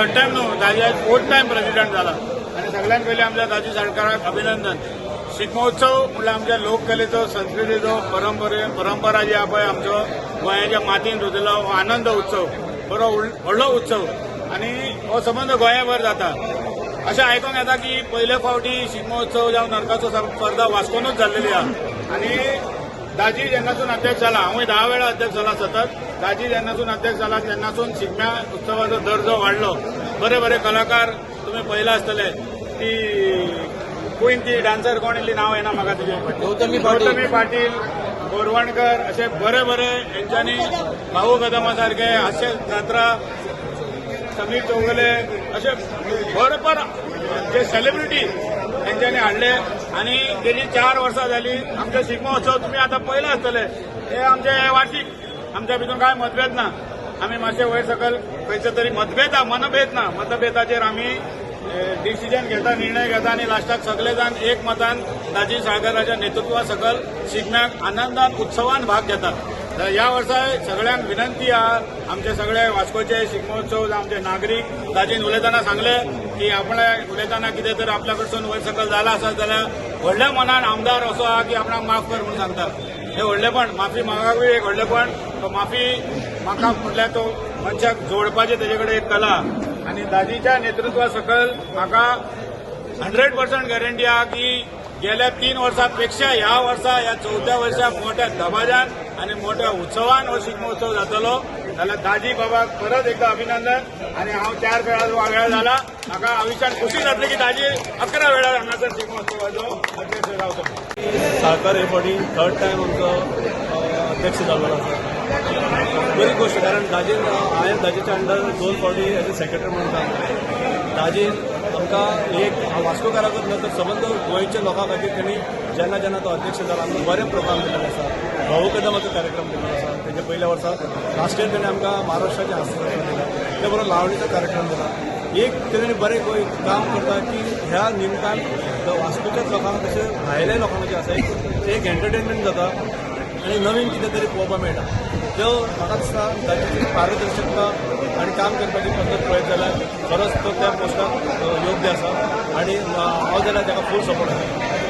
Third time न्हू, दाजी आयज fourth time president जाला. आनी सगळ्यात पयलीं आमच्या दाजी साळकाराक अभिनंदन. शिगमोत्सव म्हणल्यार आमच्या लोककलेचो, संस्कृतीचो, परंपरा जी आहा पळय, आमचो गोंयाच्या मातयेन रुजलो हो आनंद उत्सव, बरो व्हडलो उत्सव आनी हो संबंद गोंयाभर जाता. अशें आयकोंक येता की पयले फावटी शिगमोत्सव जावं नरकाचो स्पर्धा वास्कोनूच जाल्लेली आहा. आनी दाजी जेन्नासून अध्यक्ष जाला, हांवूय 10 वेळा अध्यक्ष जाला सतत, दाजी जेन्नासून अध्यक्ष जाला तेन्नासून शिगम्या उत्सवाचो दर्जो वाडलो. बरे बरे कलाकार तुमी पळयला आसतले, ती क्वीन, ती डान्सर कोण इल्ली नांव येना म्हाका तुजें, गौतमी पाटील. पाटील, गोरवणकर, असे बरे बरे हेंच्यांनी, भाऊ कदमा सारखे, हास्य जात्रा समीर चौगले, असे भरपूर जे सेलिब्रिटी हेंच्यांनी हाडले. आनी गेली 4 वर्सां जाली आमचे शिगमोत्सव तुमी आतां पळयला आसतले, हे आमचे वार्षिक, आमच्या भितून कांय मतभेद ना. आमी मातशे वयर सकयल खंयचे तरी मतभेद, मनभेद ना, मतभेदाचेर आमी डिसिजन घेता, निर्णय घेता आनी लास्टाक सगळे जाण एक मतान दाजी साळकाराच्या नेतृत्वा सकल शिगम्याक आनंदान उत्सवान भाग घेतात. तर ह्या वर्सा सगळ्यांक विनंती आहा, आमचे सगळे वास्कोचे शिगमोत्सव आमचे नागरीक, दाजीन उलयतना सांगले की आपणे उलयतना कितें तर आपल्या कडसून वयर सकयल जाला आसत जाल्यार व्हडल्या मनान आमदार असो आहा की आपणाक माफ कर म्हणून सांगता. हे व्हडलेपण, माफी मागाकूय एक व्हडलेपण, तो माफी मागप म्हटल्यार तो मनशाक जोडपाचें तेजे कडेन एक कला. आनी दाजीच्या नेतृत्वा सकयल म्हाका 100% गॅरंटी आहा की गेल्या 3 वर्सां पेक्षा ह्या वर्सा, ह्या चवथ्या वर्सा मोठ्या दबाज्यान आनी मोठ्या उत्सवान हो शिगमोत्सव जातलो. जाल्यार दाजी बाबाक परत एकदा अभिनंदन. आनी हांव 4 वेळार वेळार जाला, म्हाका आयुश्यान खुशी जातली की दाजी 11 वेळार हांगासर शिगमोत्सवाचो अध्यक्ष जावचो. साळकार हे फावटी थर्ड टायम आमचो अध्यक्ष जाल्लो आसा. बरी गोश्ट, कारण दाजीन, हांवें दाजीच्या अंडर 2 फावटी एज अ सेक्रेटरी म्हणून काम केलें. दाजीन आमकां एक वास्कोकाराकूच न्हय तर सबंद गोंयच्या लोकां खातीर तेणी जेन्ना जेन्ना तो अध्यक्ष जाला आमकां बरे प्रोग्राम दिल्ले आसा. भाऊ कदमाचो कार्यक्रम दिल्लो आसा तेजे पयल्या वर्सा, लास्ट इयर तेणी आमकां महाराष्ट्राचे हास्य दिला, ते बरोबर लावणीचो कार्यक्रम दिला. एक तेणी बरें काम करता की ह्या निमतान वास्कोच्याच लोकांक तशें भायल्या लोकांक जें आसा एक एंटरटेनमेंट जाता आनी नवीन कितें तरी पळोवपाक मेळटा. त्यो म्हाका दिसता ताची पारदर्शकता आनी काम करपाची पद्दत पळयत जाल्यार खरोच तो त्या पोस्टाक योग्य आसा आनी हांव जाल्यार ताका फूल सपोर्ट आसा.